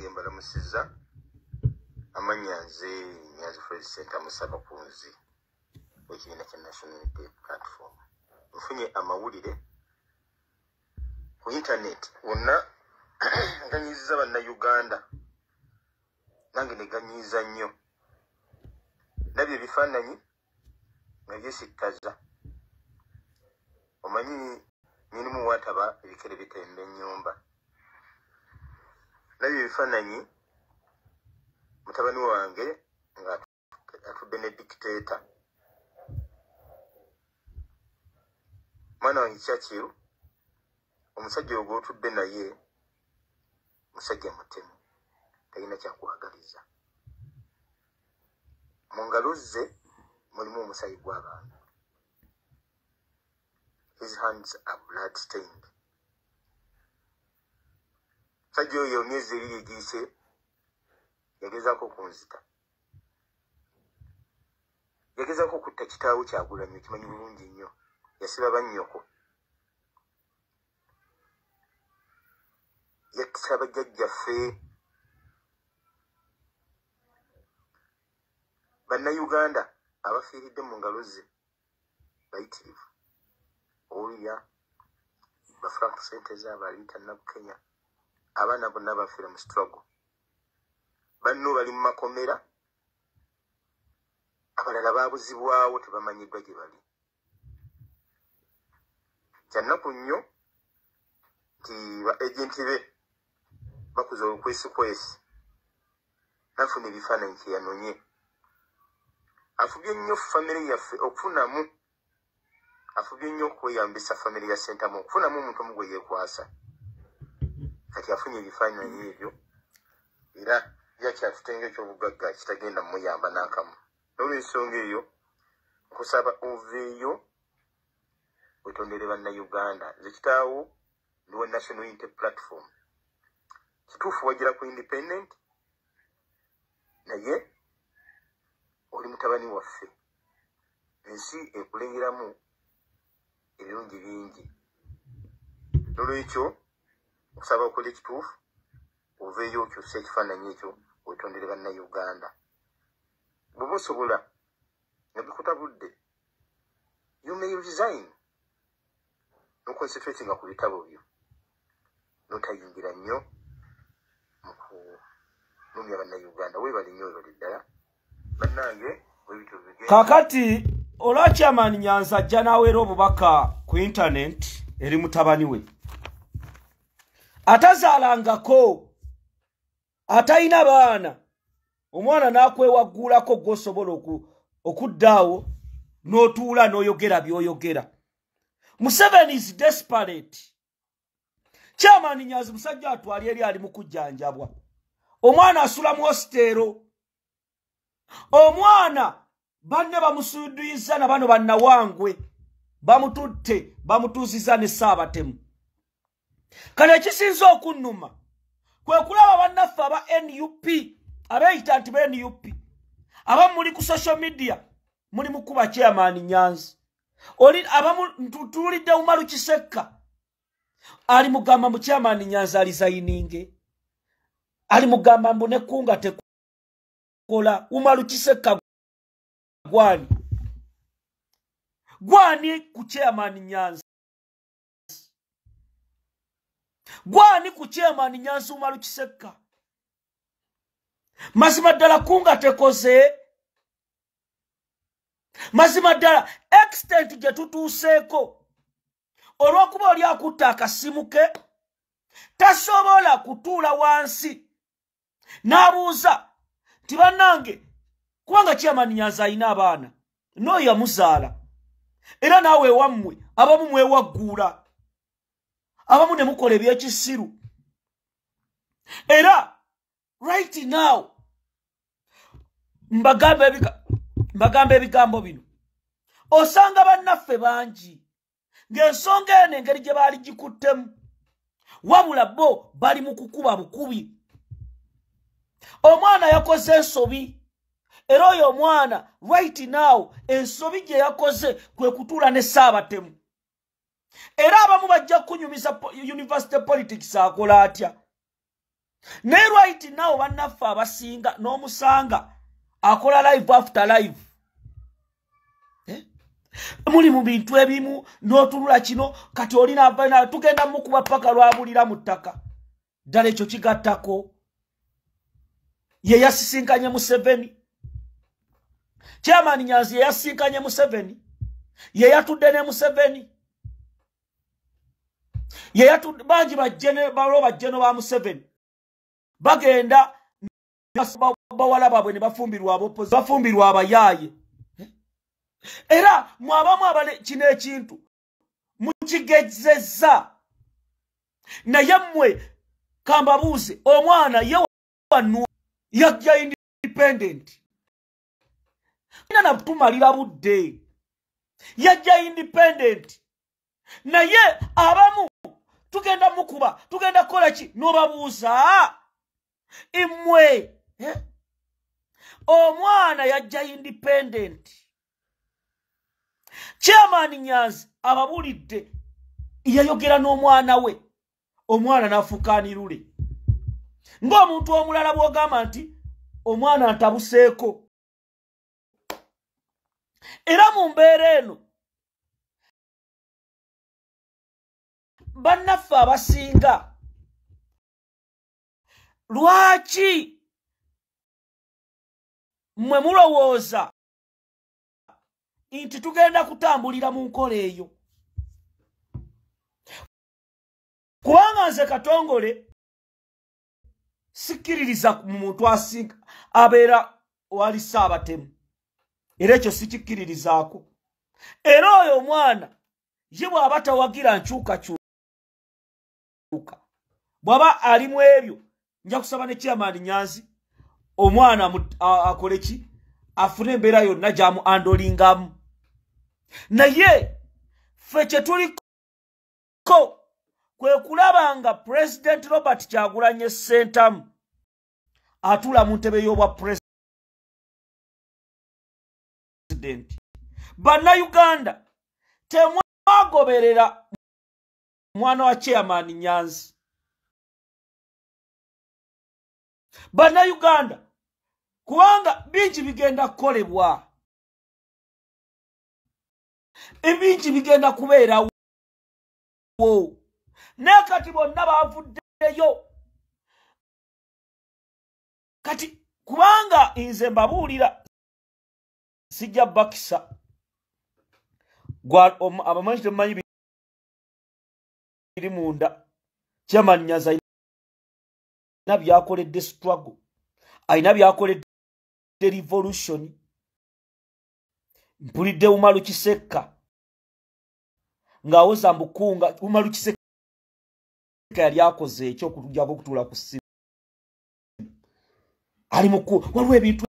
Bannange, mbalamusizza. Amannya nze Nyanzi Fred Ssentamu, Ssabakunzi w'ekibiina kya National Unity Platform. Nfunye amawulire ku internet wonna ganyiiza Bannayuganda, nange ne ganyiiza nnyo. Ndabye ebifaananyi nga byesittaza. Omanyi nyinimu waataba ebikere bitemba ennyumba. Ndabye ebifaananyi mutabani wange nga atudde ne dictator. Mwana wange Churchill, omusajja ogwo otudde naye musajja mutemu, talina kyakwagaliza. Mu ngalo ze mulimu omusaayi gw'abantu. His hands are blood stained. Musajja oyo emyezi 2 egiyise yagezaako okunzita, yagezaako okutta kitaawo Kyagulanyi. Okimanyi bulungi nnyo, yasiba bannyoko, yattisa bajjajjaffe. Bannayuganda abafiiridde mu ngalo ze bayitirivu. Owulira ba Frank Senteza, ba Rita Nabukenya, abaana bonna bafiira mu struggle. Banno bali mu makomera, abalala baabuzibwawo, tebamanyiddwa gye bali. Kyannaku nnyo nti ba agenti be bakuza olukwesikwesi, nafuna ebifaananyi kye yanonye. Afubye nnyo famire yaffe okufunamu, afubye nnyo okweyambisa famire ya Ssentamu okufunamu omuntu omu gwe yeekwasa. Kati afunye ebifaananyi ebyo era yakyatutenga ekyobugagga kitagenda muyamba n'akamu. N'olwensonga eyo nkusaba oveeyo wetondere Bannayuganda. Nze kitaawo ndi wa National Unity Platform. Kituufu wagira ku independent, naye oli mutabani waffe, ensi ekulengeramu ebirungi bingi. N'olwekyo okusaba okola ekituufu, oveeyo okyuse ekifaananyi ekyo, wetondere Bannayuganda. Bw'oba osobola nga bikutabudde, you may resign noconcentratinga ku bitabo byo, notayingira nnyo mu kulumya Bannayuganda. Weebale nnyo, weebale ddala bannange, webityo bigenda. Kakati olwa Chairman Nyanzi ajja n'aweera obubaka ku internet eri mutabani we atazaalangako, atalina baana, omwana n'akwewaggulako gw'osobola okuddaawo n'otuula n'oyogera by'oyogera. Museveni is desperate. Chairman Nyanzi musajja atwali eri ali mu kujjanjabwa, omwana asula mu hositero, omwana banne bamusuudiyiza na bano bannawangwe bamututte bamutuuziza ne Ssaabatemu. Kale ekisinze okunnuma kwe kulaba bannaffe aba NUP abeeyita nti ba NUP, abamu muli ku social media muli mukuba Chairman Nyanzi, oli abamu tuwulidde Umaru Kisekka ali mugamba mu Chairman Nyanzi alizayininge, ali mugamba mbu nekunga tekola. Umaru Kisekka gwani gwani ku Chairman Nyanzi? Gwani ku Chairman Nyanzi Umaru Kisekka? Mazima ddala kunga tekoze. Mazima ddala extent gye tutuuseeko, olw'okuba oli akutta akasimu ke tasobola kutuula wansi n'abuuza nti bannange, kubanga Chairman Nyanzi alina abaana n'oyo yamuzaala, era naawe ewammwe abamu mwewagguula, abamu ne mukola ebyekisiru. Era right now mbagamba ebigambo bino, osanga bannaffe bangi ng'ensonga eno engeri gye baali gikuttemu, wabula bo bali mu kukuba bukubi. Omwana yakoze ensobi, era oyo omwana right now ensobi gye yakoze kwe kutuula ne Ssaabatemu. Era abamu bajja kunyumiza university politics akola atya. Naye right now bannaffe abasinga n'omusanga akola live after live. Muli mu bintu ebimu n'otunula kino kati olina tugenda mukuba paka lwabulira mu ttaka. Ddala ekyo kigattako. Ye yasisinkanye Museveni. Chairman Nyanzi ye yasisinkanye Museveni. Ye yatudde ne Museveni. Ye yatudde bangi bajjeno ba Museveni. Bagenda bawala baabwe ne bafumbirwa abopozi, bafumbirwa abayaaye. Era mwabamu abale kino ekintu mukigezezza. Naye mmwe kambabuuze, omwana ye wanu yajja independent. Ina natumalira budde. Yajja independent. Naye abamu tugenda mukuba, tugenda kukola ki? N'obabuuza imwe. Omwana yajja independent. Chairman Nyanzi ababulidde yayogera n'omwana we, omwana n'afukaanirule. Ng'omuntu omulala bw'ogamba nti omwana ntabuseeko. Era mu mbeera eno bannaffe abasinga lwaki mmwe mulowooza nti tugenda kutambulira mu nkola eyo? Kubanga nze Katongole sikkiririza mu muntu asinga abeera wali Ssaabatemu, era ekyo sikikkiririzaako. Era oyo omwana ye bw'aba tawagira nkyukakyuka, bw'aba ali mu ebyo, nja kusaba ne Chairman Nyanzi omwana akole ki, afune embeera yonna gy'amu andolingamu. Naye ffe kye tuliko kwe kulaba nga President Robert Kyagulanyi Ssentamu atuula mu ntebe y'obwa president. Bannayuganda temwagoberera mwana wa Chairman Nyanzi. Bannayuganda, kubanga bingi bigenda kukolebwa, ebingi bigenda kubeerawo. Naye kati bonna bavuddeyo kati, kubanga nze mbabuulira sijja bakisa. Abamanyi temumanyi biri munda. Chairman Nyanzi alina byakoledde struggle, alina byakoledde revolution. Mpulidde Umaru Kisekka ng'awoza mbukunga. Umaru Kisekka yali akoze eky'okutujjako okutuula ku ssimu. Ali muku waliwo ebintu